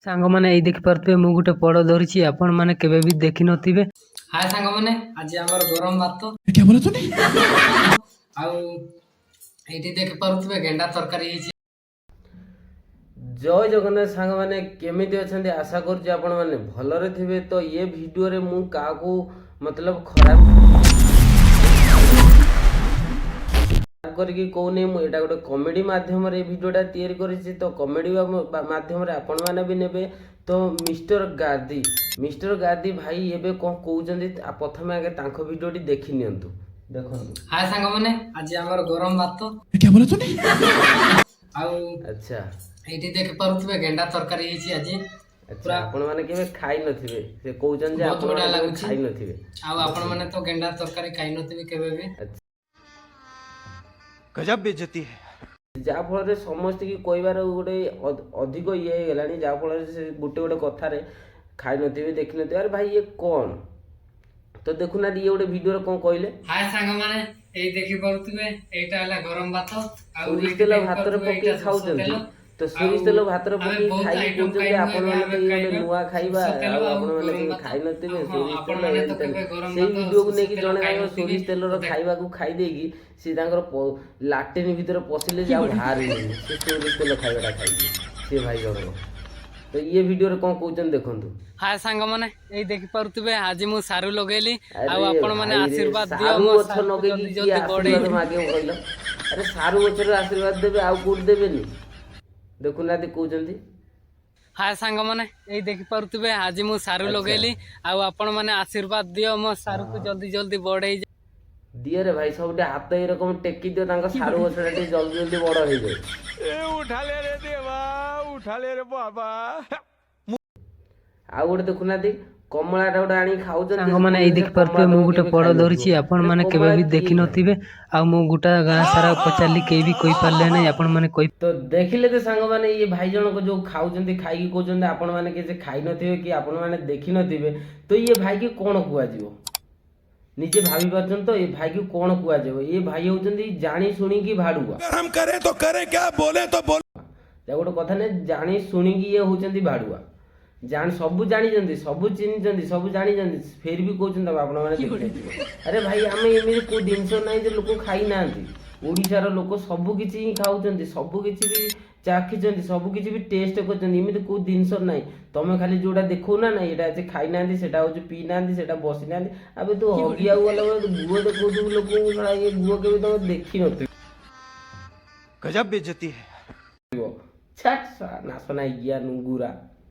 ସାଙ୍ଗମାନେ, ଏଇ ଦେଖିପାରୁଥିବେ, ମୁଁ ଗୋଟେ ପୋଡ଼ ଧରିଛି। ଆପଣମାନେ କେବେ ବି ଦେଖିନଥିବେ। ହାଏ ସାଙ୍ଗମାନେ, ଆଜି ଆମର ଗରମ ଭାତ ଆଉ ଏଇଠି ଦେଖିପାରୁଥିବେ ଗେଣ୍ଡା ତରକାରୀ ହେଇଛି। ଜୟ ଜଗନ୍ନାଥ ସାଙ୍ଗମାନେ, କେମିତି ଅଛନ୍ତି? ଆଶା କରୁଛି ଆପଣମାନେ ଭଲରେ ଥିବେ। ତ ଏ ଭିଡ଼ିଓରେ ମୁଁ କାହାକୁ ମତଲବ ଖରାପ କରିକି କହୁନି। ମୁଁ ଏଇଟା ଗୋଟେ କମେଡ଼ି ମାଧ୍ୟମରେ ଏ ଭିଡ଼ିଓଟା ତିଆରି କରିଛି। ତ କମେଡ଼ି ମାଧ୍ୟମରେ ଆପଣମାନେ ବି ନେବେ। ତ ମିଷ୍ଟର ଗାଦି, ମିଷ୍ଟର ଗାଦି ଭାଇ ଏବେ କ'ଣ କହୁଛନ୍ତି, ପ୍ରଥମେ ଆଗେ ତାଙ୍କ ଭିଡ଼ିଓଟି ଦେଖି ନିଅନ୍ତୁ। ଦେଖନ୍ତୁ। ହାଏ ସାଙ୍ଗମାନେ, ଆଜି ଆମର ଗରମ ଭାତ ଆଉ ଏଇଠି ଦେଖିପାରୁଥିବେ ଗେଣ୍ଡା ତରକାରୀ ହେଇଛି ଆଜି। ଆପଣମାନେ କେବେ ଖାଇ ନଥିବେ। ସେ କହୁଛନ୍ତି ଯେ ବହୁତ ବଢିଆ ଆପଣମାନେ କେବେ ଲାଗୁଛି। ଖାଇ ନଥିବେ। ଆଉ ଆପଣମାନେ ତ ଗେଣ୍ଡା ତରକାରୀ ଖାଇନଥିବେ କେବେ ବି। गजब बेइज्जती है। ଯାହାଫଳରେ ସମସ୍ତିକି କହିବାର ଗୋଟେ ଅଧିକ ଇଏ ହେଇଗଲାଣି, ଯାହାଫଳରେ ସେ ଗୋଟେ ଗୋଟେ କଥାରେ ଖାଇନଥିବେ, ଦେଖିନଥିବେ। ଆରେ ଭାଇ, ଇଏ କ'ଣ? ତ ଦେଖୁନାହାନ୍ତି, ଇଏ ଗୋଟେ ଭିଡ଼ିଓରେ କ'ଣ କହିଲେ। ହାଏ ସାଙ୍ଗମାନେ, ଏଇ ଦେଖିପାରୁଥିବେ, ଏଇଟା ହେଲା ଗରମ ଭାତ ଆଉ ସୋରିଷ ଏଇଠି ତେଲ ଭାତରେ ଦେଖିପାରୁଥିବେ ପକେଇ ଏଇଟା ସୋରିଷ ଖାଉଛନ୍ତି। ତେଲ। ତ ସୋରିଷ ଆଉ ତେଲ ଭାତରେ ଆମେ ପକେଇ ବହୁତ ଖାଇକି ଆଇଟମ କହୁଛନ୍ତି ଖାଇବୁ, ଆପଣମାନେ ଏବେ ତ ଆମେ ଇଏ ଗୋଟେ ଖାଇବା ନୂଆ ଖାଇବା ସୋରିଷ ତେଲ ଆଉ ଆଉ ଆପଣମାନେ ଗରମ କେବେ ଭାତ। ଖାଇନଥିବେ ଆଉ ହଁ, ସୋରିଷ ତେଲ ଆପଣମାନେ ତ ଏମିତି କେବେ ଗରମ ସେଇ ଭାତ ଭିଡ଼ିଓକୁ ସୋରିଷ ନେଇକି ତେଲ ଜଣେ ତାଙ୍କ ଖାଇନଥିବେ। ସୋରିଷ ତେଲର ଖାଇବାକୁ ଖାଇ ଦେଇକି ସେ ତାଙ୍କର ଲାଟ୍ରିନ୍ ଭିତରେ ପଶିଲେ ଯେ ଆଉ ବାହାରିଲେନି, ସେ ସୋରିଷ ତେଲ ଖାଇବାଟା ଖାଇକି ସେ ଭାଇ ଜଣକ। ତ ଇଏ ଭିଡ଼ିଓରେ କ'ଣ କହୁଛନ୍ତି ଦେଖନ୍ତୁ। ହାଏ ସାଙ୍ଗମାନେ, ଏଇ ଦେଖିପାରୁଥିବେ, ଆଜି ମୁଁ ସାରୁ ଲଗେଇଲି ଆଉ ଆରେ ଆପଣମାନେ ଭାଇରେ, ଆଶୀର୍ବାଦ ଦିଅ ସାରୁ ମୋ ଗଛ ସାରୁକୁ ଲଗେଇକି ଜଲ୍ଦି କିଏ ଜଲ୍ଦି ବଢେଇ। ଆଶୀର୍ବାଦ ମାଗିବ କହିଲ? ଆରେ, ସାରୁ ଗଛରେ ଆଶୀର୍ବାଦ ଦେବେ, ଆଉ କୋଉଠି ଦେବେନି? ଦେଖୁନାହାନ୍ତି, କହୁଛନ୍ତି। ହାଏ ସାଙ୍ଗମାନେ, ଏଇ ଦେଖିପାରୁଥିବେ, ଆଜି ମୁଁ ସାରୁ ଲଗେଇଲି ଆଉ ଆପଣମାନେ ଆଶୀର୍ବାଦ ଦିଅ ମୋ ସାରୁକୁ ଜଲ୍ଦି ଜଲ୍ଦି ବଢେଇ। ଦିଅରେ ଭାଇ, ସବୁଠି ହାତ ଏରକମ ଟେକି ଦିଅ, ତାଙ୍କ ସାରୁ ଗଛଟା ଟିକେ ଜଲ୍ଦି ଜଲ୍ଦି ବଡ ହେଇଯାଏ। उठा ले रे देवा, उठा ले रे बाबा। ଆଉ ଗୋଟେ ଦେଖୁନାହାନ୍ତି, କମଳାଟା ଗୋଟେ ଆଣିକି ଖାଉଛନ୍ତି। ସାଙ୍ଗମାନେ, ଏଇ ସେ ଦେଖିପାରୁଥିବେ, କମଳା ମୁଁ ତମେ ଗୋଟେ କେବେ ପୋଡ଼ ଖାଇନଥିବ। ଧରିଛି। ଆପଣମାନେ ଆରେ, କେବେ କମଳା ବି କିଏ ଖାଏ? ଦେଖିନଥିବେ। ଆଉ ମୁଁ ଗୋଟା ଗାଁ ସାରା ପଚାରିଲି, କେହି ବି କହିପାରିଲେ ନାହିଁ। ଆପଣମାନେ କହି ତ ଦେଖିଲେ ତ ସାଙ୍ଗମାନେ, ଇଏ ଭାଇ ଜଣକ ଯୋଉ ଖାଉଛନ୍ତି, ଖାଇକି କହୁଛନ୍ତି ଆପଣମାନେ କିଛି ଖାଇନଥିବେ କି ଆପଣମାନେ ଦେଖିନଥିବେ। ତ ଇଏ ଭାଇକି କ'ଣ କୁହାଯିବ, ନିଜେ ଭାବି ପାରୁଛନ୍ତି ତ? ଏ ଭାଇକି କ'ଣ କୁହାଯିବ? ଏ ଭାଇ ହେଉଛନ୍ତି ଜାଣି ଶୁଣିକି ଭାଡୁଆ। अगर हम करें तो करें क्या, बोले तो बोले ଯା ଗୋଟେ କଥା ନାହିଁ, ଜାଣି ଶୁଣିକି ଇଏ ହେଉଛନ୍ତି ଭାଡୁଆ। ଜାଣି, ସବୁ ଜାଣିଛନ୍ତି, ସବୁ ଚିହ୍ନିଛନ୍ତି, ସବୁ ଜାଣିଛନ୍ତି, ଫେର ବି କହୁଛନ୍ତି ଆପଣମାନେ ଦେଖିନଥିବେ। ଆରେ ଭାଇ, ଆମେ ଏମିତି କୋଉ ଜିନିଷ ନାହିଁ ଯେ ଲୋକ ଖାଇନାହାନ୍ତି। ଓଡ଼ିଶାର ଲୋକ ସବୁ କିଛି ହିଁ ଖାଉଛନ୍ତି, ସବୁ କିଛି ବି ଚାଖିଛନ୍ତି, ସବୁ କିଛି ବି ଟେଷ୍ଟ କରିଛନ୍ତି। ଏମିତି କୋଉ ଜିନିଷ ନାହିଁ। ତମେ ଖାଲି ଯୋଉଟା ଦେଖଉନା ନା, ଏଇଟା ଅଛି ଖାଇନାହାନ୍ତି, ସେଟା ହଉଛି ପିଇନାହାନ୍ତି, ସେଟା ବସିନାହାନ୍ତି। ଆବେ, ତୁ ହଗିବାକୁ ଗଲା ବେଳେ ତୁ ଗୁହ ଦେଖଉଥିବୁ ଲୋକଙ୍କୁ। ଶଳା, ଏ ଗୁହ କେବେ ତମେ ଦେଖିନଥିବ। गजब बेइज्जती है। ଛାଟ, ନାସନା ଇଆ ନୁଙ୍ଗୁରା।